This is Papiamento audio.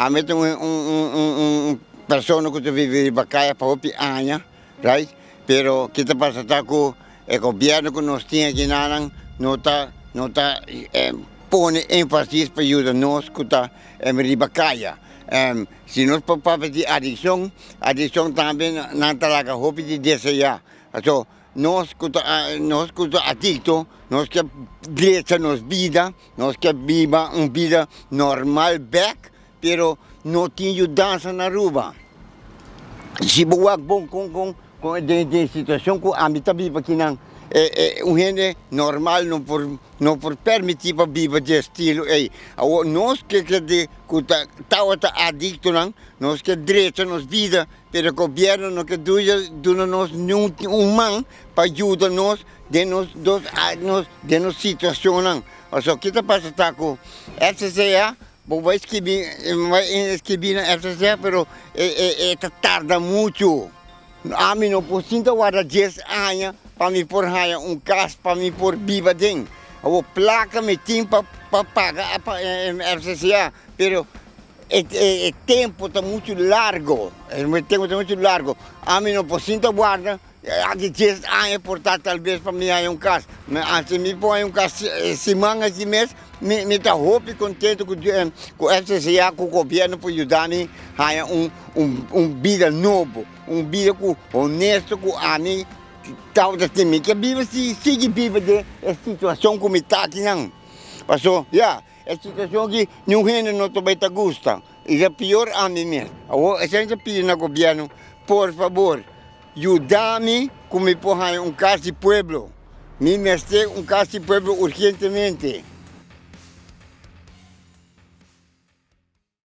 Ami ta un un un un persona ku ta vivi riba kaya pa hopi aña, right? Pero ki ta pasa ta ku e gobièrnu ku nos tin aki nan no ta no ta pone énfasis pa yuda nos ku ta riba kaya. Si nos por papia di adikshon, adikshon tambe nan ta laga hopi di deseá. Paso nos ku ta nos ku ta adikto nos ke drecha nos bida, nos ke biba un bida normal bèk, pero no tin yudansa na Aruba. Si bo wak bon kon kon kon den den situashon ku ami ta biba akinan e e un hende normal no por no por permití pa biba di e estilo ei. Awor nos ke ke di ku ta tabata adiktonan nos ke drecha nos bida pero gobierno no ke duya duna nos niun un man pa yuda nos den nos dos nos den nos situashonnan. Pasobra ki ta pasa ta ku FCCA Bo bai skibi, bai skibi na FCC, pero e, e, e ta tarda mucho. Ami no por sinta warda dies aña pa mi por haña un kas pa mi por biba den. Awor plaka mi tin pa pa paga pa FCCA, pero e, e, e tempo ta mucho largo. E tempo ta mucho largo. Ami no por sinta warda Aki dies aña por ta talbes pa mi haña un kas. Mi si mi por haña un kas siman aki mes, mi mi ta hopi kontento ku ku FCCA ku gobièrnu por yuda mi haña un un un bida nobo, un bida ku honesto ku ami tabata tin. Mi ke biba si sigui biba den e situashon ku mi ta akinan. Paso ya, e situashon aki niun hende no ta bai ta gusta i ta pior ami mes. Awor esei ta pidi na gobièrnu, por fabor. Yuda mi ku mi por haña un kas di pueblo. Mi mester un kas di pueblo urgentemente.